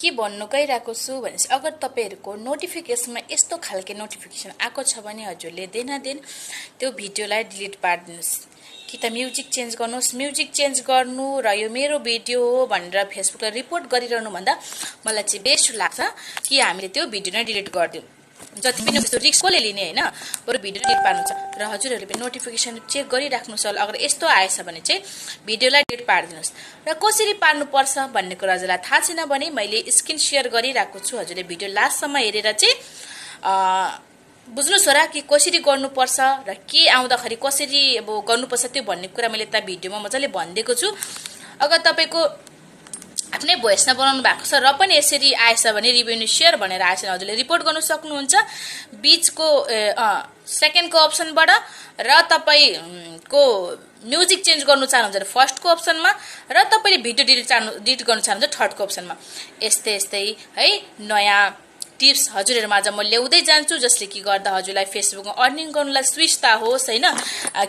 के भन्नु गइरहेको छु भनेपछि अगर तपाईहरुको नोटिफिकेसनमा यस्तो खालके नोटिफिकेसन आएको छ भने हजुरले देनादेन त्यो भिडियोलाई डिलिट पार्दिनुस् कि त म्युजिक चेन्ज गर्नुस्। म्युजिक चेन्ज गर्नु र यो मेरो भिडियो हो भनेर फेसबुकले रिपोर्ट गरिरहनु भन्दा मलाई चाहिँ बेस्ट लाग्छ कि हामीले त्यो भिडियो नै डिलिट गर्दियौ। जति पनि यस्तो रिस्क कसले लिने हैन, बरु भिडियो डिलिट पार्नु छ र हजुरहरुले पनि नोटिफिकेसन चेक गरिराख्नुस् होला। अगर यस्तो आएछ भने चाहिँ भिडियोलाई डिलिट पार्दिनुस्। र कसरी पार्नु पर्छ भन्ने कुरा हजुरलाई थाहा छैन भने मैले स्क्रिन शेयर गरिराख्छु छु, हजुरले भिडियो लास्टसम्म हेरेर चाहिँ बुझ्नुस् होला कि कसरी गर्नुपर्छ र के आउँदाखेरि कसरी अब गर्नुपर्छ त्यो भन्ने कुरा मैले त भिडियोमा मजाले भनिदिएको छु। अगर तपाईको आफ्नै भोइसमा बनाउनु भएको छ र पनि यसरी आएछ भने रिभ्यू शेयर भनेर आएछ भने हजुरले रिपोर्ट गर्न सक्नुहुन्छ बीचको सेकेन्डको अप्सनबाट र तपाईको म्युजिक चेन्ज गर्नु चाहनुहुन्छ भने फर्स्टको अप्सनमा र तपाईले भिडियो डिलिट गर्न चाहनुहुन्छ थर्डको अप्सनमा। यस्तै है नयाँ टिप्स हजुरहरु माझ म ल्याउँदै जान्छु जसले कि गर्दा हजुरलाई फेसबुकमा अर्निङ गर्नलाई सुविस्ता होस् हैन,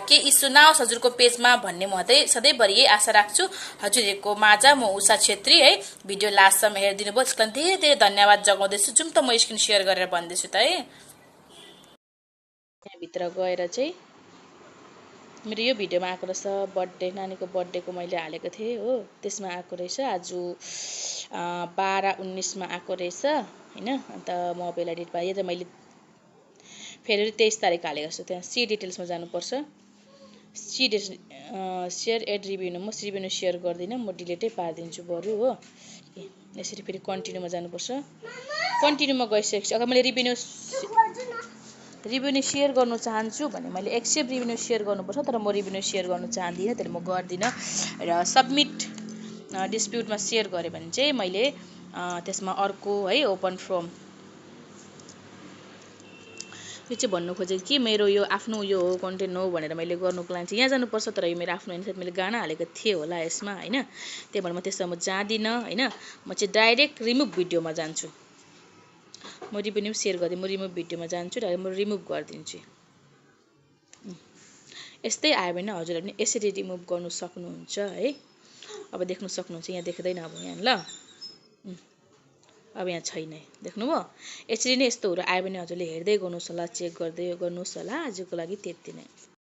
के इस्यु नहोस् हजुरको पेजमा भन्ने म सधैँभरि यही आशा राख्छु। हजुरहरुको माझ म उषा छेत्री है भिडियो लास्टसम्म हेरिदिनु भयो त्यसलाई धेरै धेरै धन्यवाद जगाउँदैछु। जुम त म स्क्रिन शेयर गरेर भन्दैछु त है। यहाँ भित्र गएर चाहिँ मेरो यो भिडियोमा आएको रहेछ बर्थडे, नानीको बर्थडेको मैले हालेको थिएँ हो, त्यसमा आएको रहेछ आज 12-19 मा आएको रहेछ हैन। अन्त म अब यसलाई एडिट पाएँ। यो त मैले फेब्रुअरी 23 तारिक हालेको छु। त्यहाँ सी डिटेल्समा जानुपर्छ। सी शेयर एड रिभ्यू म रिभ्यू शेयर गर्दिनँ, म डिलिटै पारिदिन्छु बरु हो। यसरी फेरि कन्टिन्यूमा जानुपर्छ। कन्टिन्यूमा गइसकेपछि अगर मैले रिभ्यू शेयर गर्नु चाहन्छु भने मैले एक्सेप्ट रिभ्यू शेयर गर्नुपर्छ, तर म रिभ्यू शेयर गर्न चाहदिनँ त्यसले म गर्दिनँ। र सबमिट डिस्प्युटमा शेयर गरे भने चाहिँ मैले त्यसमा अर्को है ओपन फ्रम यो चाहिँ भन्नु खोजेको कि मेरो यो आफ्नो यो हो कन्टेन्ट हो भनेर मैले गर्नुको लागि चाहिँ यहाँ जानुपर्छ। तर यो मेरो आफ्नो हैन, सायद मैले गाना हालेको थिएँ होला यसमा हैन, त्यही भएर म त्यसमा जाँदिनँ हैन। म चाहिँ डाइरेक्ट रिमुभ भिडियोमा जान्छु। म रिभ्यू शेयर गर्दै म रिमुभ भिडियोमा जान्छु र म रिमुभ गरिदिन्छु। यस्तै आयो भने हजुरले पनि यसरी रिमुभ गर्नु सक्नुहुन्छ है। अब देख्नु सक्नुहुन्छ, यहाँ देख्दैन अब यहाँ ल, अब यहाँ छैन देख्नुभयो। यसरी नै यस्तोहरु आयो भने हजुरले हेर्दै गर्नुहोस् होला, चेक गर्दै गर्नुहोस् होला। आजको लागि त्यति नै।